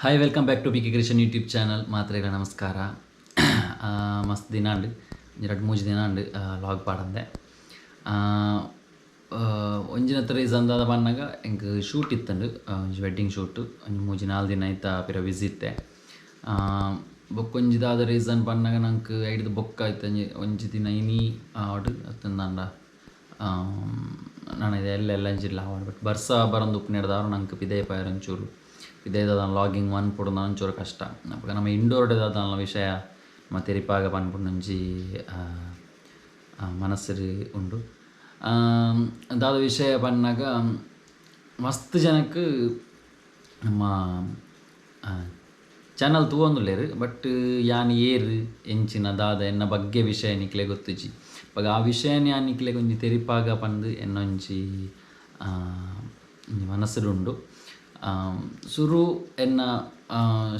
Hi, welcome back to B K Krishan YouTube channel. ಮಾತ್ರೆಗಳ ನಮಸ್ಕಾರ. ಮಸ್ತ್ ದಿನ ಅಂಡ್, ರಡ್ಡ್ ಮೂಜಿ ದಿನ ಅಂಡ್ ಲಾಗ್ ಪಾಡಂದೆ. ಒಂಜಿನತ್ರ ರೀಸನ್ ದಾದ ಪನ್ನಗ, ಎಂಕ್ ಶೂಟ್ ಇತ್ತಂಡು, ಒಂಜಿ ವೆಡ್ಡಿಂಗ್ ಶೂಟ್. ಒಂಜಿ ಮೂಜಿ ನಾಲ್ ದಿನ ಐತ ಪಿರ ವಿಸಿತ್ತೆ. ಬೊಕ್ಕೊಂಜಿ ದಾದ ರೀಸನ್ ಪನ್ನಗ, ನಂಕ್ ಐಡ್ದ್ ಬೊಕ್ಕ ಐತ ಒಂಜಿ ಒಂಜಿ ದಿನ ಇನಿ ಆವಡ್ ಅತ್ತಂದಾಂಡ ನನ ಎಲ್ಲ ಎಲ್ಲ ಅಂಚಿಡ್ಲ ಆವಡ್, ಬಟ್ ಬರ್ಸ ಬರೊಂದು ಉಪ್ಪುನೆಡ್ದಾವರ ನಂಕ್ ಪಿದಯಿ ಪೋಯೆರೆ ಒಂಚೂರು, ಪಿದಯಿ ದಾದ ಲಾಗಿಂಗ್ ಮನ್ಪೊಡು ಒಂಚೂರು ಕಷ್ಟ. ಅಪಗ ನಮ್ಮ ಇಂಡೋರ್ಡ್ ದಾದಾಂಡ್ಲ ವಿಷಯ ನಮ್ಮ ತೆರಿಪಾಗ ಪನ್ಪುನೊಂಜಿ ಮನಸ್ಸುಡು ಉಂಡು. ದಾದ ವಿಷಯ ಪನ್ನಗ, ಮಸ್ತ್ ಜನಕ್ ನಮ್ಮ ಚಾನಲ್ ತೂವೊಂದುಲ್ಲೆರ್, ಬಟ್ ಯಾನ್ ಏರ್, ಎಂಚಿನ ದಾದ ಎನ್ನ ಬಗ್ಗೆ ವಿಷಯ ನಿಕ್ಲೆ ಗೊತ್ತುಜಿ. ಅಪಗ ಆ ವಿಷಯನೇ ಯಾನ್ ನಿಕ್ಲೆಗ್ ಒಂಜಿ ತೆರಿಪಾಗ ಪಂದ್ ಎನ್ನೊಂಜಿ ಒಂಜಿ ಮನಸ್ಸುಡು ಉಂಡು. ಸುರು ಎನ್ನ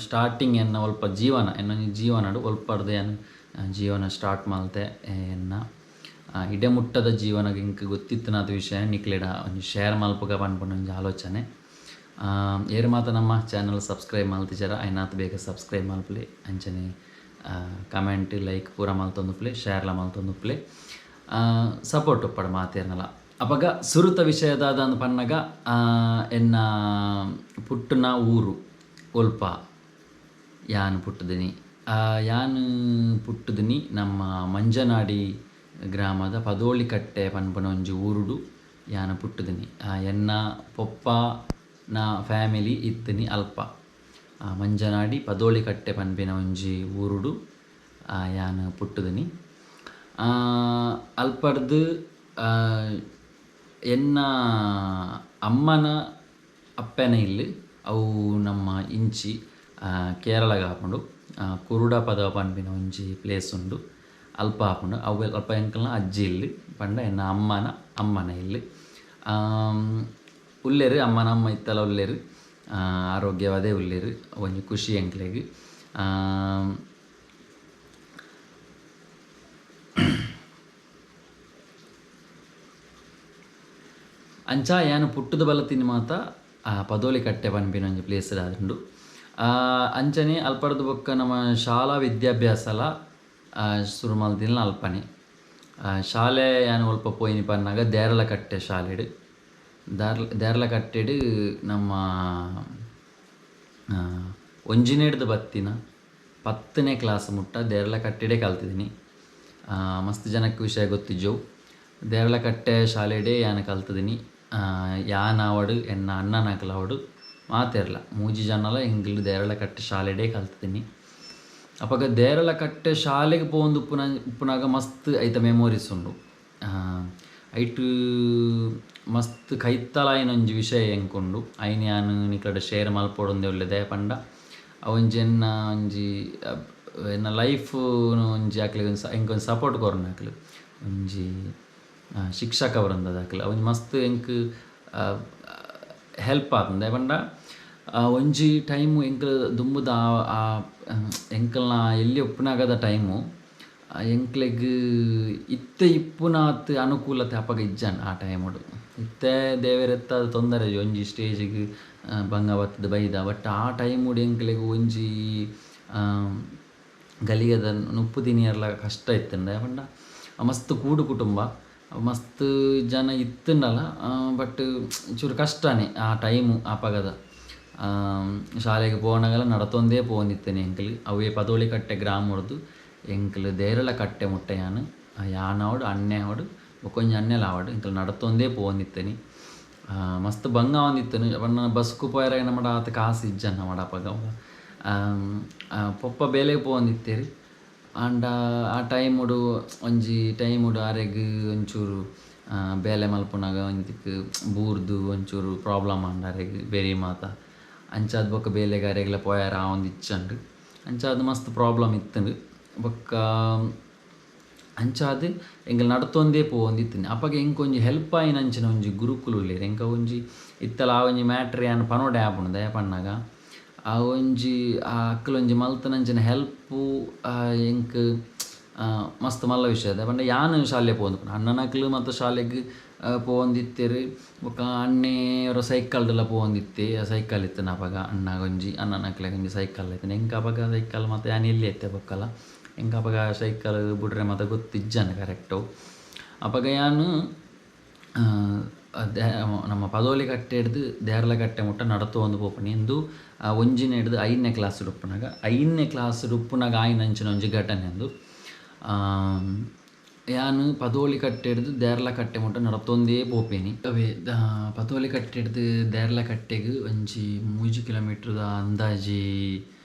ಸ್ಟಾರ್ಟಿಂಗ್ ಎನ್ನ ಒಲ್ಪ ಜೀವನ, ಎನ್ನೊಂಜಿ ಜೀವನಡು ಒಲ್ಪಡ್ದು ಯಾನ್ ಜೀವನ ಸ್ಟಾರ್ಟ್ ಮಲ್ತೆ, ಎನ್ನ ಇಡೆ ಮುಟ್ಟದ ಜೀವನಗ್ ಎಂಕ್ ಗೊತ್ತಿತ್ತಿನಾತ್ ವಿಷಯ ನಿಕ್ಲೆಡ ಒಂಜಿ ಶೇರ್ ಮಲ್ಪುಗ ಪನ್ಪುನ ಒಂಜಿ ಆಲೋಚನೆ. ಏರ್ ಮಾತ ನಮ್ಮ ಚಾನಲ್ ಸಬ್ಸ್ಕ್ರೈಬ್ ಮಲ್ತಿಜರ, ಐನಾತ್ ಬೇಗ ಸಬ್ಸ್ಕ್ರೈಬ್ ಮಲ್ಪುಲೆ. ಅಂಚನೆ ಕಮೆಂಟ್, ಲೈಕ್ ಪೂರ ಮಲ್ತೊಂದುಪ್ಪುಲೆ, ಶೇರ್ಲ ಮಲ್ತೊಂದುಪ್ಪುಲೆ. ಸಪೋರ್ಟ್ ಉಪ್ಪಡ್ ಮಾತೆರ್ನಲ. ಅಪಗ ಸುರುತ ವಿಷಯ ದಾದ ಪನ್ನಗ, ಎನ್ನ ಪುಟ್ಟುನ ಊರು ಒಲ್ಪ, ಯಾನ್ ಪುಟ್ಟುದಿನಿ. ಯಾನ್ ಪುಟ್ಟುದಿನಿ ನಮ್ಮ ಮಂಜನಾಡಿ ಗ್ರಾಮದ ಪದೋಳಿಕಟ್ಟೆ ಪನ್ಪುನ ಒಂಜಿ ಊರುಡು ಯಾನ್ ಪುಟ್ಟುದಿನಿ. ಎನ್ನ ಪೊಪ್ಪ ನ ಫ್ಯಾಮಿಲಿ ಇತ್ತಿನಿ ಅಲ್ಪ. ಮಂಜನಾಡಿ ಪದೋಳಿಕಟ್ಟೆ ಪನ್ಪಿನ ಒಂಜಿ ಊರುಡು ಯಾನ್ ಪುಟ್ಟುದಿನಿ. ಅಲ್ಪಡ್ದು ಎನ್ನ ಅಮ್ಮನ ಅಪ್ಪೆನ ಇಲ್ಲು ಅವು ನಮ್ಮ ಇಂಚಿ ಕೇರಳಗ್ ಆಪುಂಡು. ಕುರುಡ ಪದವ ಪನ್ಪಿನ ಒಂಜಿ ಪ್ಲೇಸ್ ಉಂಡು, ಅಲ್ಪ ಆಪುಂಡು. ಅವು ಅಲ್ಪ ಎಂಕಲ್ನ ಅಜ್ಜಿ ಇಲ್ಲು ಪಂಡ ಎನ್ನ ಅಮ್ಮನ ಅಮ್ಮನ ಇಲ್ಲು. ಉಲ್ಲೆರ್, ಅಮ್ಮನ ಅಮ್ಮ ಇತ್ತಲ ಉಲ್ಲೆರ್, ಆರೋಗ್ಯವಾದೇ ಉಲ್ಲೆರ್. ಒಂಜಿ ಖುಷಿ ಎಂಕ್ಲೆಗ್. ಅಂಚ ಯಾನ್ ಪುಟ್ಟುದು ಬಲತಿನಿ ಮಾತ ಪದೋಲಿ ಕಟ್ಟೆ ಪನ್ಪಿನ ಒಂಜಿ ಪ್ಲೇಸ್ ಆದುಂಡು. ಅಂಚನೆ ಅಲ್ಪಡ್ದು ಬೊಕ್ಕ ನಮ್ಮ ಶಾಲಾ ವಿದ್ಯಾಭ್ಯಾಸಲ ಸುರು ಮಲ್ತಿನ ಅಲ್ಪನೆ. ಶಾಲೆ ಯಾನ್ ಒಲ್ಪ ಪೋಯಿನಿ ಪನ್ನಗ, ದೇರಳಕಟ್ಟೆ ಶಾಲೆಡ್. ದೇರಳಕಟ್ಟೆಡ್ ನಮ್ಮ ಒಂಜಿನೆಡ್ದ್ ಬತ್ತಿನ 10ನೇ ಕ್ಲಾಸ್ ಮುಟ್ಟ ದೇರಳಕಟ್ಟೆಡೇ ಕಲ್ತಿದ್ದೀನಿ. ಮಸ್ತ್ ಜನಕ್ಕೆ ವಿಷಯ ಗೊತ್ತಿಜ್ಜವು. ದೇರಳಕಟ್ಟೆ ಶಾಲೆಡೇ ಯಾನ್ ಕಲ್ತಿದ್ದೀನಿ. ಯಾನ್ ಆವಡ್, ಎನ್ನ ಅಣ್ಣನಕುಲು ಮಾತೆರ್ಲ, ಮೂಜಿ ಜನಲ ಎಂಕ್ಲು ದೇರಳಕಟ್ಟೆ ಶಾಲೆಡೇ ಕಲ್ತಿದ್ದೀನಿ. ಅಪಗ ದೇರಳಕಟ್ಟೆ ಶಾಲೆಗೆ ಪೋವೊಂದು ಉಪ್ಪುನ ಉಪ್ಪುನಾಗ ಮಸ್ತ್ ಐತ ಮೆಮೊರೀಸ್ ಉಂಡು. ಐಟ್ ಮಸ್ತ್ ಕೈತಲಾಯಿನ ಒಂಜಿ ವಿಷಯ ಎಂಕುಂಡು. ಐನ್ ಯಾನ್ ನಿಕ್ಲೆಡ ಶೇರ್ ಮಲ್ಪೊಡುಂದೆ ಉಲ್ಲೆ. ಪಂಡ ಅವೊಂಜಿ ಎನ್ನ ಒಂಜಿ ಎನ್ನ ಲೈಫ್ ಒಂಜಿ ಅಕ್ಲೆಗ್ ಎಂಕ್ ಒಂಜಿ ಸಪೋರ್ಟ್ ಕೊರ್ನಕ್ಲು ಒಂಜಿ ಶಿಕ್ಷಕ ವೃಂದದಕ್ಲು. ಒಂಜಿ ಮಸ್ತ್ ಎಂಕ್ ಹೆಲ್ಪ್ ಆತುಂಡು. ದಾಯೆ ಪಂಡ ಒಂಜಿ ಟೈಮು ಎಂಕ್ ದುಂಬುದ ಎಂಕಲ್ನ ಎಲ್ಯ ಉಪ್ಪುನಗದ ಟೈಮು ಎಂಕ್ಲೆಗ್ ಇತ್ತೆ ಇಪ್ಪುನಾತ್ ಅನುಕೂಲತೆ ಅಪಗ ಇಜ್ಜಂಡ್. ಆ ಟೈಮುಡು ಇತ್ತೆ ದೇವೆರೆತ್ತ ತೊಂದರೆ, ಒಂಜಿ ಸ್ಟೇಜಿಗ್ ಬಂಗ ಬತ್ತುದು ಬೈದ. ಬಟ್ ಆ ಟೈಮುಡು ಎಂಕ್ಲೆಗ್ ಒಂಜಿ ಗಲಿಗೆದ ನುಪ್ಪು ತಿನಿಯೆರ್ಲ ಕಷ್ಟ ಇತ್ತುಂಡು. ದಾಯೆ ಪಂಡ ಮಸ್ತ್ ಕೂಡು ಕುಟುಂಬ, ಮಸ್ತ್ ಜನ ಇತ್ತುಂಡಲ, ಬಟ್ ಚೂರು ಕಷ್ಟನೇ ಆ ಟೈಮು ಅಪಗದ. ಶಾಲೆಗ್ ಪೋನಗಲ ನಡತೊಂದೇ ಪೋವೊಂದಿತ್ತೇನೆ ಎಂಕ್ಲು. ಅವೇ ಪದೋಳಿಕಟ್ಟೆ ಗ್ರಾಮೊಡ್ದು ಎಂಕ್ಲು ದೇರಳಕಟ್ಟೆ ಮುಟ್ಟ ಯಾನ್ ಯಾನ್ ಆವಡ್, ಅಣ್ಣೆ ಆವಡ್, ಬೊಕೊಂಜಿ ಅಣ್ಣೆಲ ಆವಡ್, ಎಂಕ್ಲು ನಡತೊಂದೇ ಪೋವೊಂದಿತ್ತೇನೆ. ಮಸ್ತ್ ಬಂಗ ಆವೊಂದಿತ್ತುಂಡು. ಪಂಡ ಬಸ್ಕ್ ಪೋಯೆರೆ ನಮಡ ಆತ್ ಕಾಸು ಇಜ್ಜಂಡ್ ನಮಡ ಅಪಗ. ಪೊಪ್ಪ ಬೇಲೆಗ್ ಪೋವೊಂದಿತ್ತೆರ್. ಆಂಡ ಆ ಟೈಮುಡು ಒಂಜಿ ಟೈಮುಡು ಆರೆಗ್ ಒಂಚೂರು ಬೇಲೆ ಮಲ್ಪುನಗ ಒಂಜಿಕ್ ಬೂರ್ದು ಒಂಚೂರು ಪ್ರಾಬ್ಲಮ್ ಆಂಡ್ ಆರೆಗ್ ಬೆರಿ ಮಾತ. ಅಂಚಾದ್ ಬೊಕ್ಕ ಬೇಲೆಗ್ ಅರೆಗ್ಲ ಪೋಯೆರೆ ಆವೊಂದಿಜ್ಜಂಡ್. ಅಂಚಾದ್ ಮಸ್ತ್ ಪ್ರಾಬ್ಲಮ್ ಇತ್ತುಂಡು. ಬೊಕ್ಕ ಅಂಚಾದ್ ಎಂಕುಲು ನಡತೊಂದೇ ಪೋವೊಂದಿತ್ತಿನಿ. ಅಪಗ ಎಂಕ್ ಒಂಜಿ ಹೆಲ್ಪ್ ಆಯಿನಂಚಿನ ಒಂಜಿ ಗುರುಕುಲು ಉಲ್ಲೆರ್. ಎಂಕ ಒಂಜಿ ಇತ್ತಲ ಆ ಒಂಜಿ ಮ್ಯಾಟ್ರ್ ಯಾನ್ ಪನೊಡೆ ಆಪುಂಡು. ದಾಯೆ ಪನ್ನಗ ಆ ಒಂಜಿ ಆ ಅಕ್ಲ್ ಒಂಜಿ ಮಲ್ತನಂಚಿನ ಹೆಲ್ಪು ಎಂಕ್ ಮಸ್ತ್ ಮಲ್ಲ ವಿಷಯ ಅದ ಪಂಡ ಯಾನ್ ಶಾಲೆ ಪೋವೊಂದುಪ್ಪುನ ಅಣ್ಣನಕ್ಲು ಮಾತ ಶಾಲೆಗ್ ಪೋವೊಂದಿತ್ತೆರ್. ಬೊಕ್ಕ ಅಣ್ಣೆ ಒರ ಸೈಕಲ್ಡ್ಲ ಪೋವೊಂದಿತ್ತೆ. ಸೈಕಲ್ ಇತ್ತಿನ ಅಪಗ ಅಣ್ಣಗೊಂಜಿ ಅಣ್ಣನಕ್ಲೆಗ್ ಒಂಜಿ ಸೈಕಲ್ ಇತ್ತಿನ ಎಂಕ್ ಅಪಗ ಸೈಕಲ್ ಮಾತ ಯಾನ್ ಎಲ್ಯ ಇತ್ತೆ ಬೊಕ್ಕಲ ಎಂಕ್ ಅಪಗ ಸೈಕಲ್ ಬುಡ್ರೆ ಮಾತ ಗೊತ್ತಿಜ್ಜಾಂಡ್ ಕರೆಕ್ಟ್ ಅವು. ಅಪಗ ಯಾನ್ ನಮ್ಮ ಪದೋಲಿ ಕಟ್ಟೆಡ್ದ್ ದೇರ್ಲಕಟ್ಟೆ ಮುಟ್ಟ ನಡತೊಂದು ಪೋಪುನಿ ಇಂದು ಒಂಜಿನೆಡ್ದ್ ಐದನೇ ಕ್ಲಾಸ್ ಉಪ್ಪುನಗ ಐದನೇ ಕ್ಲಾಸ್ ಉಪ್ಪುನಗ ಆಯಿನಂಚಿನ ಒಂಜಿ ಘಟನೆ ಉಂದು. ಯಾನ್ ಪದೋಲಿ ಕಟ್ಟೆಡ್ದ್ ದೇರ್ಲಕಟ್ಟೆ ಮುಟ್ಟ ನಡತೊಂದೇ ಪೋಪೇನಿ. ಅವೇ ಪದೋಲಿ ಕಟ್ಟೆಡ್ದ್ ದೇರ್ಲಕಟ್ಟೆಗ್ ಒಂಜಿ 3 ಕಿಲೋಮೀಟರ್ದ ಅಂದಾಜಿ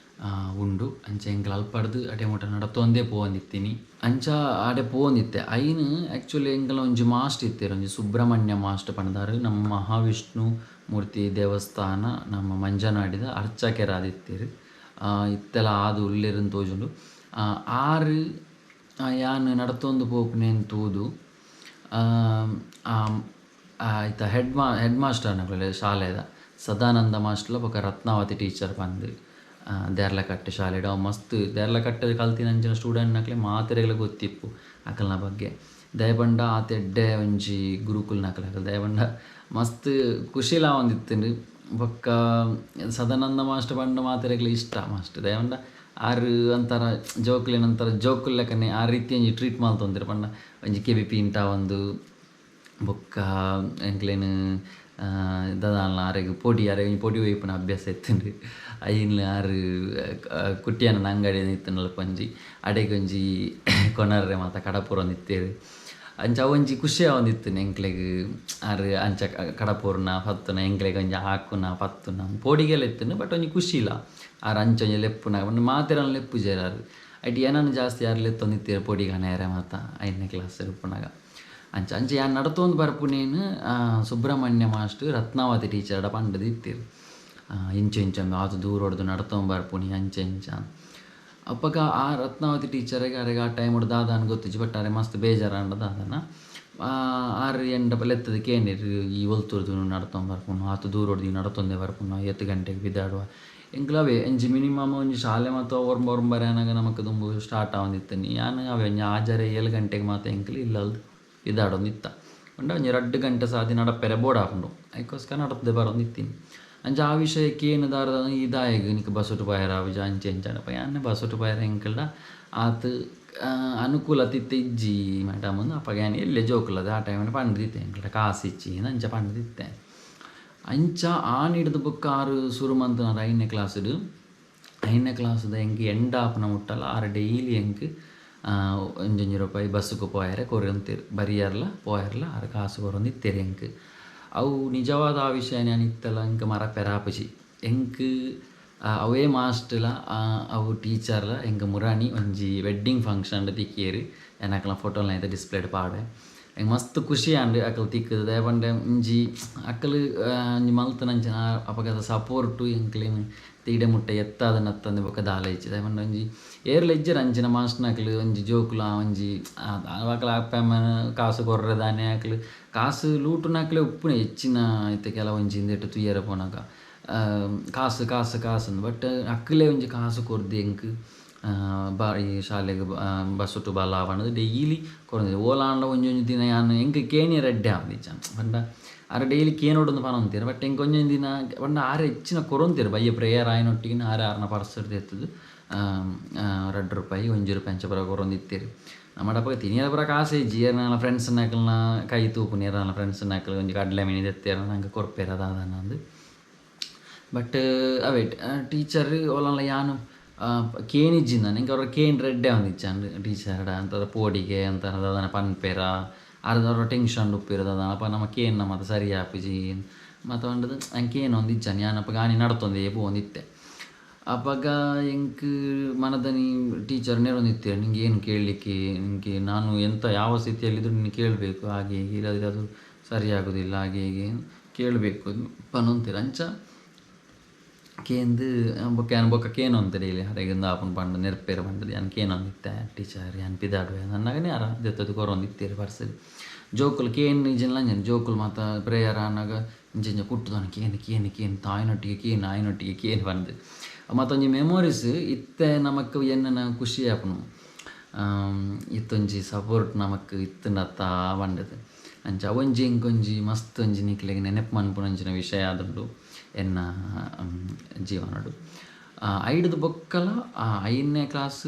ಉಂಡು. ಅಂಚ ಎಂಕಲ್ ಅಲ್ಪಡ್ದ್ ಅಡೆ ಮುಟ್ಟ ನಡತೊಂದೇ ಪೋವೊಂದಿತ್ತೀನಿ. ಅಂಚ ಆಡೆ ಪೋವೊಂದಿತ್ತೆ. ಐನ್ ಆ್ಯಕ್ಚುಲಿ ಎಂಕಲ್ನ ಒಂಜಿ ಮಾಸ್ಟ್ ಇತ್ತೆರ್, ಒಂಜಿ ಸುಬ್ರಹ್ಮಣ್ಯ ಮಾಸ್ಟ್ ಪಂಡ್ದಾರ್. ನಮ್ಮ ಮಹಾವಿಷ್ಣು ಮೂರ್ತಿ ದೇವಸ್ಥಾನ ನಮ್ಮ ಮಂಜನಾಡಿದ ಅರ್ಚಕೆರಾದಿತ್ತೆರ್. ಇತ್ತೆಲ ಆದ್ ಉಲ್ಲೆರ್ ತೋಜುಂಡು. ಆರ್ ಯಾನ್ ನಡತೊಂದು ಪೋಪುನೆನ್ ತೂದು ಐತ ಹೆಡ್ ಮಾಸ್ಟರ್ ನಕುಲು ಶಾಲೆದ ಸದಾನಂದ ಮಾಸ್ಟರ್ಲ ಬೊಕ ರತ್ನಾವತಿ ಟೀಚರ್ ಪಂದ್ ದೇರ್ಲಕಟ್ಟೆ ಶಾಲೆಡ್ ಅವು ಮಸ್ತ್ ದೇರ್ಲಕಟ್ಟೆ ಕಲ್ತಿನಂಚಿನ ಸ್ಟೂಡೆಂಟ್ ನಕಲೆ ಮಾತೆರೆಗ್ಲ ಗೊತ್ತಿಪ್ಪು ಅಕಲ್ನ ಬಗ್ಗೆ. ದಾಯೆ ಪಂಡ ಆತ್ ಎಡ್ಡೆ ಒಂಜಿ ಗುರುಕುಲ್ನಕುಲು ಅಕಲ್. ದಾಯೆ ಪಂಡ ಮಸ್ತ್ ಖುಷಿಲ ಆವೊಂದಿತ್ತ್ಂಡ್. ಬೊಕ್ಕ ಸದಾನಂದ ಮಾಸ್ಟರ್ ಪಂಡ ಮಾತೆರೆಗ್ಲ ಇಷ್ಟ ಮಾಸ್ಟರ್. ದಾಯೆ ಪಂಡ ಆರ್ ಒಂಥರ ಜೋಕುಲೆನ ಒಂಥರ ಜೋಕುಲ್ ಲೆಕ್ಕನೆ ಆ ರೀತಿ ಒಂಜಿ ಟ್ರೀಟ್ ಮಲ್ತೊಂದಿರು ಪಂಡ ಒಂಜಿ ಕೆಬಿ ಪೀಂಟಾವೊಂದು ಬೊಕ್ಕ ಎಂಕ್ಲೆನ್ ದಾದಾಂಡ್ಲ ಆರೆಗ್ ಪೊಡಿ ಆರೆಗ್ ಒಂಜಿ ಪೊಡಿ ಒಯ್ಪುನ ಅಭ್ಯಾಸ ಇತ್ತ್ಂಡ್. ಐನ್ ಆರ್ ಕುಟ್ಟಿಯನ ಅಂಗಡಿ ಇತ್ತ್ಂಡಲ್ಪ ಒಂಜಿ ಅಡೆಗ್ ಒಂಜಿ ಕೊನರ್ರೆ ಮಾತ ಕಡಪುರೊಂದಿತ್ತೆರ್. ಅಂಚ ಅವೊಂಜಿ ಖುಷಿ ಆವೊಂದಿತ್ತ್ಂಡ್ ಎಂಕ್ಲೆಗ್. ಆರ್ ಅಂಚ ಕಡಪುರ್ನ ಪತ್ತುನ ಎಂಕ್ಲೆಗ್ ಒಂಜಿ ಹಾಕುನ ಪತ್ತುನ ಪೋಡಿಗೆಲ ಇತ್ತ್ಂಡ್. ಬಟ್ ಒಂಜಿ ಖುಷಿಲ ಆರ್ ಅಂಚ ಒಂಜಿ ಲೆಪ್ಪುನ ಪಂಡ ಮಾತೆರನ್ ಲೆಪ್ಪುಜೆರ್ ಆರ್. ಐಟ್ ಎನನ್ ಜಾಸ್ತಿ ಆರ್ ಲೆತ್ತೊಂದಿತ್ತೆರ್ ಪೊಡಿ ಕನಯೆರೆ ಮಾತ ಐದನೇ ಕ್ಲಾಸ್ ಉಪ್ಪುನಗ. ಅಂಚ ಅಂಚ ಯಾನ್ ನಡತೊಂದು ಬರ್ಪುನೇನ್ ಸುಬ್ರಹ್ಮಣ್ಯ ಮಾಸ್ಟರ್ ರತ್ನಾವತಿ ಟೀಚರ್ಡ ಪಂಡ್ದ್ ಇತ್ತೆರ್. ಇಂಚ ಇಂಚ ಆತ್ ದೂರೊಡ್ದು ನಡತೊಂದು ಬರ್ಪುನಿ ಅಂಚ ಇಂಚ. ಅಪಗ ಆ ರತ್ನಾವತಿ ಟೀಚರ್ಗೆ ಅರೆಗ್ ಆ ಟೈಮುಡು ದಾದಾಂದ್ ಗೊತ್ತಿಜ್ಜಿ. ಬಟ್ ಅರೆ ಮಸ್ತ್ ಬೇಜಾರಾಂಡ ದಾದನ ಆರ್ ಎಂಡ ಲೆತ್ತದ್ ಕೇಂಡೆರ್ ಈ ಒಲ್ತುರ್ದು ನಡತೊಂದು ಬರ್ಪುನು ಆತ್ ದೂರೊಡ್ದು ಈ ನಡತೊಂದೇ ಬರ್ಪುನು ಏತ್ ಗಂಟೆಗ್ ಪಿದಾಡುವ. ಎಂಕ್ಲ ಅವೇ ಒಂಜಿ ಮಿನಿಮಮ್ ಒಂಜಿ ಶಾಲೆ ಮಾತ ಒರ್ಂಬ ಒರ್ಂಬರೆ ಆನಗ ನಮಕ್ ದುಂಬು ಸ್ಟಾರ್ಟ್ ಆವೊಂದಿತ್ತ್ಂಡ್. ಯಾನ್ ಅವೇ ಒಂಜಿ ಆಜರೆ ಏಳು ಗಂಟೆಗ್ ಮಾತ ಎಂಕ್ಲು ಇಲ್ಲಲ್ದ್ ಪಿದಾಡೊಂದಿತ್ತ. ಪಂಡ ಒಂಜಿ 2 ಗಂಟೆ ಸಾದಿ ನಡಪೆರೆ ಬೋಡಾಪುಂಡು. ಐಕೋಸ್ಕರ ನಡತ್ದೇ ಬರೊಂದಿತ್ತೀನಿ. ಅಂಚ ಆ ವಿಷಯ ಕೇನುದಾರ ಈ ದಾಯೆಗ್ ನಿಕ್ ಬಸ್ಸುಟು ಪೋಯೆರೆ ಆಪುಜಿ ಅಂಚ ಇಂಚ ಪಂಡ ಯಾನ್ ಬಸ್ಸುಟು ಪೋಯೆರೆ ಎಂಕಲ್ಡ ಆತ್ ಅನುಕೂಲತೆ ಇತ್ತೆ ಇಜ್ಜಿ ಮೇಡಮ್ ಅಪಗ ಯಾನ್ ಎಲ್ಯ ಜೋಕುಲದ ಆ ಟೈಮ್ ಪಂಡ್ದಿತ್ತೆ ಎಂಕಲ್ಡ ಕಾಸು ಇಜ್ಜಿ ಅಂಚ ಪಂಡ್ದಿತ್ತೆ. ಅಂಚ ಆನಿಡ್ದ್ ಬೊಕ್ಕ ಆರ್ ಸುರು ಮಂತುನಾರ್ ಐದನೇ ಕ್ಲಾಸ್ಡ್. ಐದನೇ ಕ್ಲಾಸ್ದ ಎಂಕ್ ಎಂಡ್ ಆಪುನ ಮುಟ್ಟಲ ಆರ್ ಡೈಲಿ ಎಂಕ್ ಒಂಜೊಂಜಿ ರೂಪಾಯಿ ಬಸ್ಸುಗು ಪೋಯೆರೆ ಕೊರೊಂತೆರ್. ಬರಿಯರ್ಲ ಪೋಯೆರ್ಲ ಆರ್ ಕಾಸು ಕೊರೊಂದಿತ್ತೆರ್ ಎಂಕ್. ಅವು ನಿಜವಾದ ಆ ವಿಷಯ ಯಾನ್ ಇತ್ತೆಲ ಎಂಕ್ ಮರಪೆರೆ ಆಪುಜಿ. ಎಂಕ್ ಅವೇ ಮಾಸ್ಟ್ಲ ಅವು ಟೀಚರ್ಲ ಎಂಕ್ ಮುರಾನಿ ಒಂಜಿ ವೆಡ್ಡಿಂಗ್ ಫಂಕ್ಷನ್ ತಿಕ್ಕಿಯೆರ್. ಯಾನ್ ಅಕಲ್ನ ಫೋಟೋಲ ಐತ ಡಿಸ್ಪ್ಲೇಡ್ ಪಾಡ್ವೆ. ಎಂಕ್ ಮಸ್ತ್ ಖುಷಿ ಆಂಡ್ ಅಕಲ್ ತಿಕ್ಕುದು. ದಾಯೆ ಪಂಡ ಒಂಜಿ ಅಕಲ್ ಒಂಜಿ ಮಲ್ತನಂಚಿನ ಅಪಗದ ಸಪೋರ್ಟು ಎಂಕ್ಲೆನ್ ಇಡೆ ಮುಟ್ಟ ಎತ್ತಾದ್ ಅತ್ತಂದೆ ಬೊಕ್ಕ ದಾಲ ಇಜ್ಜಿ. ದಾಯೆ ಪಂಡ ಒಂಜಿ ಏರ್ಲ ಇಜ್ಜೆರ್ ಅಂಚಿನ ಮಾಸ್ಟ್ನಕ್ಲು ಒಂಜಿ ಜೋಕುಲು ಒಂಜಿ ಅಕಲ್ ಅಪ್ಪೆ ಅಮ್ಮನ ಕಾಸು ಕೊರ್ರೆ ದಾನೆ ಅಕ್ಲು ಕಾಸು ಲೂಟುನಕ್ಲೆ ಉಪ್ಪುನೆ ಹೆಚ್ಚಿನ ಇತ್ತೆ ಕೆಲವೊಂಜಿ ಇಂದೆಟ್ ತೂಯೆರೆ ಪೋನಗ ಕಾಸು ಕಾಸು ಕಾಸು ಬಟ್ ಅಕ್ಲೆ ಒಂಜಿ ಕಾಸು ಕೊರ್ದು ಎಂಕ್ ಈ ಶಾಲೆಗ್ ಬಸ್ಸುಟು ಬಲ ಪಂಡ್ದ್ ಡೈಲಿ ಕೊರೊಂದಿತ್ತೆರ್. ಓಲಾಂಡ ಒಂಜೊಂಜಿ ದಿನ ಯಾನ್ ಎಂಕ್ ಕೇನಿಯೆರೆ ಎಡ್ಡೆ ಆಪುದಿಜ್ಜ. ಪಂಡ ಆರ್ ಡೈಲಿ ಕೇನೊಡುಂದು ಪನೊಂತೆರ್. ಬಟ್ ಎಂಕ್ ಒಂಜೊಂಜಿ ದಿನ ಪಂಡ ಆರ್ ಹೆಚ್ಚಿನ ಕೊರೊಂತೆರ್. ಬಯ್ಯ ಪ್ರೇಯರ್ ಆಯಿನೊಟ್ಟಿಗೆ ಆರ್ ಆರ್ನ ಪರ್ಸ್ ದೆತ್ತುದು 2 ರೂಪಾಯಿ 1 ರೂಪಾಯಿ ಅಂಚ ಪೂರ ಕೊರೊಂದಿತ್ತೆರ್. ನಮ್ಮಡ ಅಪಗ ತಿನಿಯೆರೆ ಪೂರ ಕಾಸು ಇಜ್ಜಿ. ಏರ್ನಾಲ ಫ್ರೆಂಡ್ಸ್ನಕಲ್ನ ಕೈ ತೂಪುನಿ ಏರ್ನಾಲ ಫ್ರೆಂಡ್ಸ್ನಕಲ್ ಒಂಜಿ ಕಡಲೆ ಮಿನಿ ದೆತ್ತೆರ್ ನಂಗೆ ಕೊರ್ಪೆರ್ ದಾದನ ಅಂದ್. ಬಟ್ ಅವೇ ಟೀಚರ್ ಓಲಾಂಡ ಯಾನ್ ಕೇನಿಜ್ಜಿ ನಾನು ಎಂಕ್ ಅವ್ರ ಕೇಂಡ್ರೆ ಎಡ್ಡೆ ಆವೊಂದಿಜ್ಜಾಂಡ್ ಟೀಚರ್ಡ ಅಂತರ ಪೋಡಿಗೆ ಅಂತರ ದಾದನ ಪನ್ಪೆರಾ ಅರ್ಧ ಟೆನ್ಷನ್ ಉಪ್ಪೆರ್ ದಾದನ ಅಪ ನಮ ಕೇನ್ನ ಮಾತ ಸರಿ ಆಪುಜಿ ಮಾತ ಪಂಡ್ದ್ ಎಂಕ್ ಕೇನೊಂದಿಜ್ಜಾಂಡ್. ಯಾನ್ ಅಪಗ ಆನಿ ನಡತೊಂದೇ ಪೋವೊಂದಿತ್ತೆ. ಅಪಗ ಎಂಕ್ ಮನದನಿ ಟೀಚರ್ ನೆರೊಂದಿತ್ತೆರ್ ನಿಂಗೆ ಏನು ಕೇಳಲಿಕ್ಕೆ ನಿಂಗೆ ನಾನು ಎಂತ ಯಾವ ಸ್ಥಿತಿಯಲ್ಲಿದ್ದರೂ ನೀನು ಕೇಳಬೇಕು ಹಾಗೆ ಹೀಗೆ ಇಲ್ಲದಿದ್ರೆ ಅದು ಸರಿ ಆಗುದಿಲ್ಲ ಹಾಗೆ ಹೀಗೆ ಕೇಳಬೇಕು ಪನೊಂತೆರ್. ಅಂಚ ಕೇಂದ್ ಬೊಕ್ಕ ಯಾನ್ ಬೊಕ್ಕ ಕೇನೊಂತೆ ಡೈಲಿ ಅರೆಗ್ ಇಂದು ಪಂಡ್ ನೆರ್ಪೆರ್ ಪಂಡ್ದ್ ಯಾನ್ ಕೇನೊಂದಿತ್ತೆ ಟೀಚರ್ ಯಾನ್ ಪಿದಾಡುವೆ ಅನ್ನಗನೇ ಆರ್ ದೆತ್ತದ್ ಕೊರೊಂದಿತ್ತೆರ್ ಪರ್ಸ್. ಜೋಕುಲು ಕೇನ್ ಇಜ್ಜಿಂಡಲ ಅಂಚನೆ ಜೋಕುಲು ಮಾತ ಪ್ರೇಯರ್ ಆನಗ ಇಂಚ ಇಂಚ ಕುಟ್ಟುದನ ಕೇನ್ ಕೇನ್ ಕೇನ್ ತಾಯಿನೊಟ್ಟಿಗೆ ಕೇನ್ ಆಯಿನೊಟ್ಟಿಗೆ ಕೇನ್ ಪಂದ್. ಮತ್ತೊಂಜಿ ಮೆಮೊರೀಸ್ ಇತ್ತೆ ನಮಕ್ ಎನ್ನನ ಖುಷಿ ಆಪುಂಡು. ಇತ್ತೊಂಜಿ ಸಪೋರ್ಟ್ ನಮಕ್ ಇತ್ತುಂಡತ್ತ ಪಂಡದು. ಅಂಚ ಒಂಜಿ ಇಂಕೊಂಜಿ ಮಸ್ತ್ ಒಂಜಿ ನಿಕ್ಲೆಗ್ ನೆನಪು ಮನ್ಪುನಂಚಿನ ವಿಷಯ ಆದುಂಡು ಎನ್ನ ಜೀವನಡು. ಐಡ್ದ್ ಬೊಕ್ಕಲ 5ನೇ ಕ್ಲಾಸ್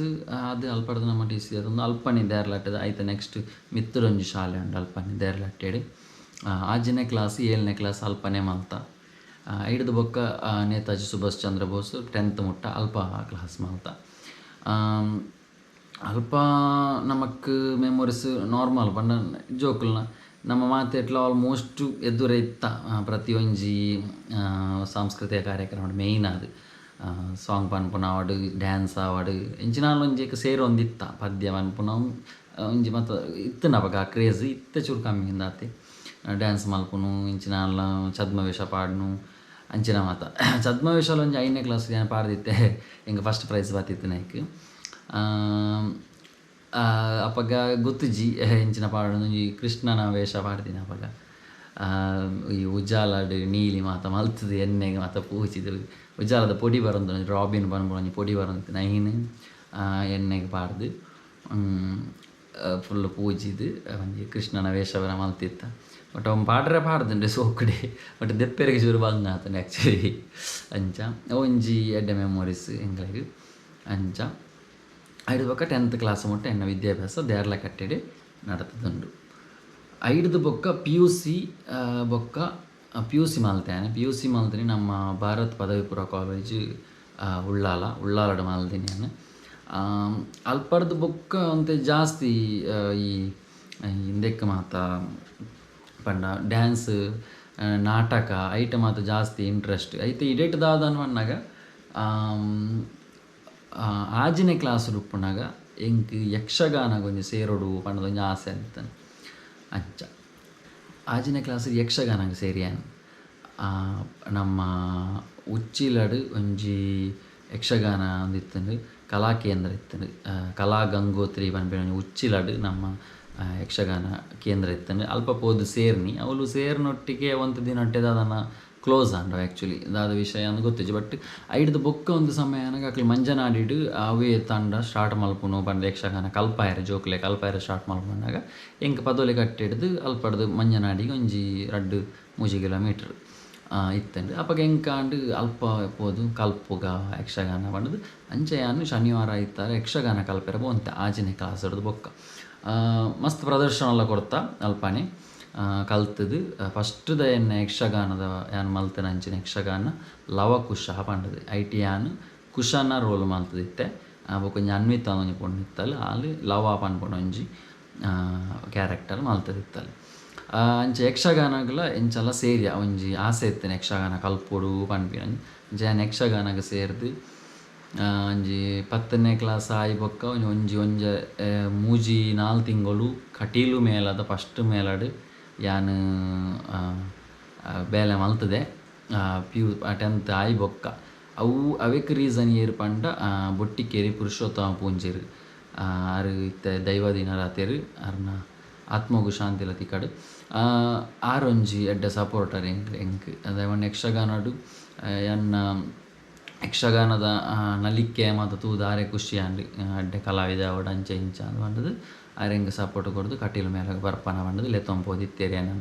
ಅದು ಅಲ್ಪಡ್ದು ನಮ್ಮ ಟಿ ಸಿ ಅದೊಂದು ಅಲ್ಪನೆ ದೇರ್ಲಟ್ಟೆದ. ಐತ ನೆಕ್ಸ್ಟ್ ಮಿತ್ತುಡೊಂಜಿ ಶಾಲೆ ಉಂಡು ಅಲ್ಪನೆ ದೇರ್ಲಟ್ಟೆಡ್. 6ನೇ ಕ್ಲಾಸ್ 7ನೇ ಕ್ಲಾಸ್ ಅಲ್ಪನೆ ಮಲ್ತ. ಐಡ್ದ್ ಬೊಕ್ಕ ನೇತಾಜಿ ಸುಭಾಷ್ ಚಂದ್ರ ಬೋಸ್ 10th ಮುಟ್ಟ ಅಲ್ಪ ಕ್ಲಾಸ್ ಮಲ್ತ. ಅಲ್ಪ ನಮಕ್ ಮೆಮೊರೀಸ್ ನಾರ್ಮಲ್ ಪಂಡ ಜೋಕುಲ್ನ ನಮ್ಮ ಮಾತೆಟ್ಲ ಆಲ್ಮೋಸ್ಟ್ ಎದುರೇ ಇತ್ತ ಪ್ರತಿಯೊಂಜಿ ಸಾಂಸ್ಕೃತಿಕ ಕಾರ್ಯಕ್ರಮ ಮೇಯ್ನ್ ಆದ್ ಸಾಂಗ್ ಪನ್ಪುನ ಆವಡ್ ಡ್ಯಾನ್ಸ್ ಆವಡ್ ಇಂಚಿನ ಒಂಜಿ ಸೇರೊಂದಿತ್ತ. ಪದ್ಯ ಪನ್ಪುನ ಒಂಜಿ ಮಾತ ಇತ್ತಿನ ಅಪಗ ಆ ಕ್ರೇಜ್ ಇತ್ತೆ ಚೂರು ಕಮ್ಮಿ ಇಂದಾತೆ. ಡ್ಯಾನ್ಸ್ ಮಲ್ಪುನು ಇಂಚಿನ ಛದ್ಮವೇಷ ಪಾಡ್ನು ಅಂಚಿನ ಮಾತ. ಛದ್ಮವೇಷಲ ಒಂಜಿ 5ನೇ ಕ್ಲಾಸ್ ಯಾನ್ ಪಾಡ್ದಿತ್ತೆ, ಎಂಕ್ ಫಸ್ಟ್ ಪ್ರೈಸ್ ಬತ್ತಿತ್ತಿನೈಕ್. ಅಪಗ ಗೊತ್ತುಜಿ ಇಂಚಿನ ಪಾಡೊಂದು ಒಂಜಿ ಕೃಷ್ಣನ ವೇಷ ಪಾಡ್ದಿನ ಅಪಗ. ಈ ಉಜಾಲಡ್ ನೀಲಿ ಮಾತ ಮಲ್ತುದು ಎಣ್ಣೆಗೆ ಮಾತ ಪೂಜಿದು ಉಜಾಲದ ಪೊಡಿ ಬರೊಂದು ರಾಬಿನ್ ಪನ್ಪುನ ಒಂಜಿ ಪೊಡಿ ಬರೊಂದು ಐನ್ ಎಣ್ಣೆಗೆ ಪಾಡ್ದು ಫುಲ್ ಪೂಜಿದು ಒಂಜಿ ಕೃಷ್ಣನ ವೇಷ ಮಲ್ತಿತ್ತ. ಬಟ್ ಅವ್ನು ಪಾಡ್ರೆ ಪಾಡ್ದುಂಡೆ ಸೋಕುಡೆ, ಬಟ್ ದೆಪ್ಪೆರೆಗೆ ಚೂರು ಬಂಗ ಆತುಂಡು ಆ್ಯಕ್ಚುಲಿ. ಅಂಚ ಒಂಜಿ ಎಡ್ಡೆ ಮೆಮೊರೀಸ್ ಎಂಕ್ಲೆಗ್. ಅಂಚ ಐಡ್ದ್ ಬೊಕ್ಕ 10th class ಮುಟ್ಟ ಎನ್ನ ವಿದ್ಯಾಭ್ಯಾಸ ದೇರ್ಲಕಟ್ಟೆಡ್ ನಡತುದುಂಡು. ಐಡ್ದ್ ಬೊಕ್ಕ ಪಿ ಯು ಸಿ ಬೊಕ್ಕ ಪಿ ಯು ಸಿ ಮಲ್ತೆ. ಪಿ ಯು ಸಿ ಮಲ್ತಿನಿ ನಮ್ಮ ಭಾರತ್ ಪದವಿ ಪೂರ್ವ ಕಾಲೇಜ್ ಉಳ್ಳಾಲ, ಉಳ್ಳಾಲಡ್ ಮಲ್ದಿನಿ ಯಾನ್. ಅಲ್ಪರ್ದ್ ಬೊಕ್ಕ ಒಂತೆ ಜಾಸ್ತಿ ಈ ಇಂದೆಕ್ ಮಾತ ಪಂಡ ಡ್ಯಾನ್ಸ್ ನಾಟಕ ಐಟ್ ಮಾತ ಜಾಸ್ತಿ ಇಂಟ್ರೆಸ್ಟ್. ಐತೆ ಇಡೆಟ್ ದಾದ ಪನ್ನಗ 6ನೇ ಕ್ಲಾಸ್ ಉಪ್ಪುನಗ ಎಂಕ್ ಯಕ್ಷಗಾನಗ್ ಒಂಜಿ ಸೇರೊಡು ಪಂದ್ ಒಂಜಿ ಆಸೆ ಇತ್ತುಂಡು. ಅಂಚ 6ನೇ ಕ್ಲಾಸ್ ಯಕ್ಷಗಾನಗ್ ಸೇರಿಯಾನ್. ನಮ್ಮ ಉಚ್ಚಿಲಡ್ ಒಂಜಿ ಯಕ್ಷಗಾನ ಒಂದು ಇತ್ತುಂಡು, ಕಲಾಕೇಂದ್ರ ಇತ್ತುಂಡು. ಕಲಾ ಗಂಗೋತ್ರಿ ಪನ್ಪಿನ ಒಂಜಿ ಉಚ್ಚಿಲಡ್ ನಮ್ಮ ಯಕ್ಷಗಾನ ಕೇಂದ್ರ ಇತ್ತುಂಡು. ಅಲ್ಪ ಪೋದು ಸೇರ್ನಿ. ಅವ್ಲು ಸೇರ್ನೊಟ್ಟಿಗೆ ಒಂತೆ ದಿನೊಟ್ಟೆ ದಾದನ ಕ್ಲೋಸ್ ಆಂಡ್ ಆ್ಯಕ್ಚುಲಿ ದಾದ ವಿಷಯ ಅಂದ್ ಗೊತ್ತಿಜ್ಜಿ. ಬಟ್ ಐಡ್ದ್ ಬೊಕ್ಕ ಒಂದು ಸಮಯ ಆನಗ ಅಕ್ಲು ಮಂಜನಾಡಿಡ್ ಅವೇ ತಂಡ ಸ್ಟಾರ್ಟ್ ಮಲ್ಪುನು ಪಂದ್ ಯಕ್ಷಗಾನ ಕಲ್ಪಾಯೆರ್, ಜೋಕುಲೆ ಕಲ್ಪಾಯೆರ್ ಸ್ಟಾರ್ಟ್ ಮಲ್ಪುನಗ ಎಂಕ್ ಪದೊಲಿ ಕಟ್ಟಿಡ್ದು ಅಲ್ಪಡ್ದು ಮಂಜನಾಡಿಗೆ ಒಂಜಿ 2-3 ಕಿಲೋಮೀಟರ್ ಇತ್ತುಂಡು. ಅಪಗ ಎಂಕಾಂಡ್ ಅಲ್ಪ ಪೋದು ಕಲ್ಪುಗ ಯಕ್ಷಗಾನ ಪಂಡುದು. ಅಂಚ ಯಾನ್ ಶನಿವಾರ ಐತಾರ ಯಕ್ಷಗಾನ ಕಲ್ಪೆರೆ ಪೋವಂತೆ 6ನೇ ಕ್ಲಾಸ್ ಡ್ದು ಬೊಕ್ಕ. ಮಸ್ತ್ ಪ್ರದರ್ಶನ ಎಲ್ಲ ಕೊರ್ತ ಅಲ್ಪನೆ ಕಲ್ತುದು. ಫಸ್ಟ್ ದ ಎನ್ನ ಯಕ್ಷಗಾನದ ಯಾನ್ ಮಲ್ತಿನ ಅಂಚಿನ ಯಕ್ಷಗಾನ ಲವಕುಶ ಪಂಡುದು. ಐಟ್ ಯಾನ್ ಕುಶನ ರೋಲ್ ಮಲ್ತುದಿತ್ತೆ. ಬೊಕ್ಕ ಒಂಜಿ ಅನ್ವಿತ ಒಂಜಿ ಪೊಣ್ಣು ಇತ್ತಲ್, ಆಲ್ ಲವ ಪನ್ಪುನ ಒಂಜಿ ಕ್ಯಾರೆಕ್ಟರ್ ಮಲ್ತುದಿತ್ತಲ್. ಅಂಚ ಯಕ್ಷಗಾನಗ್ಲ ಎಂಚಲ ಸೇರಿಯ ಒಂಜಿ ಆಸೆ ಇತ್ತಿನ ಯಕ್ಷಗಾನ ಕಲ್ಪೊಡು ಪನ್ಪಿನ. ಅಂಚ ಯಾನ್ ಯಕ್ಷಗಾನಗ್ ಸೇರ್ದು ಒಂಜಿ 10ನೇ ಕ್ಲಾಸ್ ಆಯಿ ಬೊಕ್ಕ ಒಂಜಿ ಒಂಜಿ 3-4 ತಿಂಗಳು ಕಟೀಲು ಮೇಳದ ಫಸ್ಟ್ ಮೇಳಡ್ ಯಾನ್ ಬೇಲೆ ಮಲ್ತದೆ ಪಿ ಯು 10th ಆಯಿ ಬೊಕ್ಕ. ಅವು ಅವೆಕ್ ರೀಸನ್ ಏರ್ ಪಂಡ ಬೊಟ್ಟಿಕೇರಿ ಪುರುಷೋತ್ತಮ ಪೂಂಜೆರ್ ಆರು ಇತ್ತೆ ದೈವದಿನರಾತೆರ್, ಅರ್ನ ಆತ್ಮಗು ಶಾಂತಿಲ ತಿಕ್ಕಡ್. ಆರೊಂಜಿ ಎಡ್ಡೆ ಸಪೋರ್ಟರ್ ಎಂಕ್ ಎಂಕ್ ಅದೇ ಯಕ್ಷಗಾನಡು ಎನ್ನ ಯಕ್ಷಗಾನದ ನಲಿಕೆ ಮಾತ ತೂದು ಆರೆ ಖುಷಿ ಆಂಡ್. ಎಡ್ಡೆ ಕಲಾವಿದ ಆವಡ್ ಅಂಚ ಇಂಚ ಅಂದ್ ಪಂಡುದು ಆರ್ ಎಂಕ್ ಸಪೋರ್ಟ್ ಕೊರ್ದು ಕಟೀಲು ಮೇಳಗ್ ಬರ್ಪನ ಪಂಡುದು ಲೆತ್ತೊಂದು ಪೋದಿತ್ತೆರ್ ಎನನ್.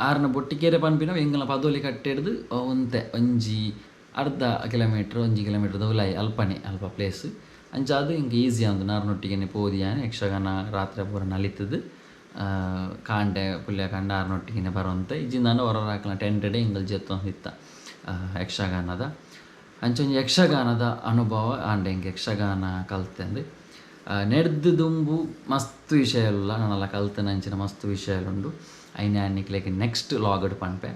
ಆರ್ನ ಬೊಟ್ಟಿಕೇರೆ ಪನ್ಪಿನವು ಎಂಕಲ್ನ ಪದೊಲಿ ಕಟ್ಟೆಡ್ದು ಒಂತೆ ಒಂಜಿ ಅರ್ಧ ಕಿಲೋಮೀಟರ್ 1 ಕಿಲೋಮೀಟರ್ ಉಲಾಯಿ ಅಲ್ಪನೆ ಅಲ್ಪ ಪ್ಲೇಸ್. ಅಂಚಾದ್ ಎಂಕ್ ಈಸಿ ಆಂದ್ ನಾರ್ನೊಟ್ಟಿಗೆನೆ ಪೋದು ಯಾನ್ ಯಕ್ಷಗಾನ ರಾತ್ರೆ ಪೂರ ನಲಿತುದು ಕಾಂಡೆ ಪುಲ್ಯ ಕಾಂಡೆ ಆರ್ನೊಟ್ಟಿಗೆನೆ ಬರೋಂತೆ. ಇಜ್ಜಿಂದಾಂಡ ಒರೊರಾಕ್ಲ ಟೆಂಟ್ ಡೆ ಎಂಕುಲು ಜೆತ್ತೊಂದಿತ್ತ ಯಕ್ಷಗಾನದ. ಅಂಚ ಒಂಜಿ ಯಕ್ಷಗಾನದ ಅನುಭವ ಆಂಡ್ ಎಂಕ್ ಯಕ್ಷಗಾನ ಕಲ್ತೆಂದು. ನೆಡ್ದು ದುಂಬು ಮಸ್ತ್ ವಿಷಯ ಉಲ್ಲ ನನಲ ಕಲ್ತನಂಚಿನ ಮಸ್ತ್ ವಿಷಯಲುಂಡು. ಐನ್ ಯಾನ್ ನಿಕ್ಲೆಗ್ ನೆಕ್ಸ್ಟ್ ಲಾಗ್ ಪನ್ಪೆ.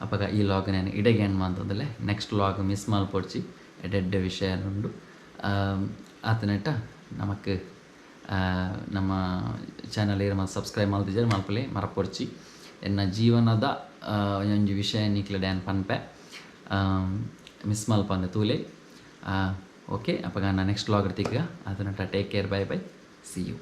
ಅಪಗ ಈ ಲಾಗ್ ನಾನು ಇಡೆಗೆ ಎಂಡ್ ಮಲ್ತೊಂದುಲ್ಲೆ. ನೆಕ್ಸ್ಟ್ ಲಾಗ್ ಮಿಸ್ ಮಲ್ಪೊಡ್ಚಿ, ಎಡ್ಡೆ ವಿಷಯಲುಂಡು. ಆತನೆಟ ನಮಕ್ ನಮ್ಮ ಚಾನಲ್ ಏರ್ ಮಲ್ತ್ ಸಬ್ಸ್ಕ್ರೈಬ್ ಮಲ್ತಿಜೆರ್ ಮಲ್ಪಲೆ ಮರಪೊಡ್ಚಿ. ಎನ್ನ ಜೀವನದ ಒಂಜಿ ವಿಷಯ ನಿಕ್ಲೆಡ ಯಾನ್ ಪನ್ಪೆ, ಮಿಸ್ ಮಲ್ಪಂದೆ ತೂಲೆ. ಓಕೆ, ಅಪಗ ನಾ ನೆಕ್ಸ್ಟ್ ಲಾಗ್ ತಿಕ್ಕ. ಆತನೆಟ take care, bye bye, see you.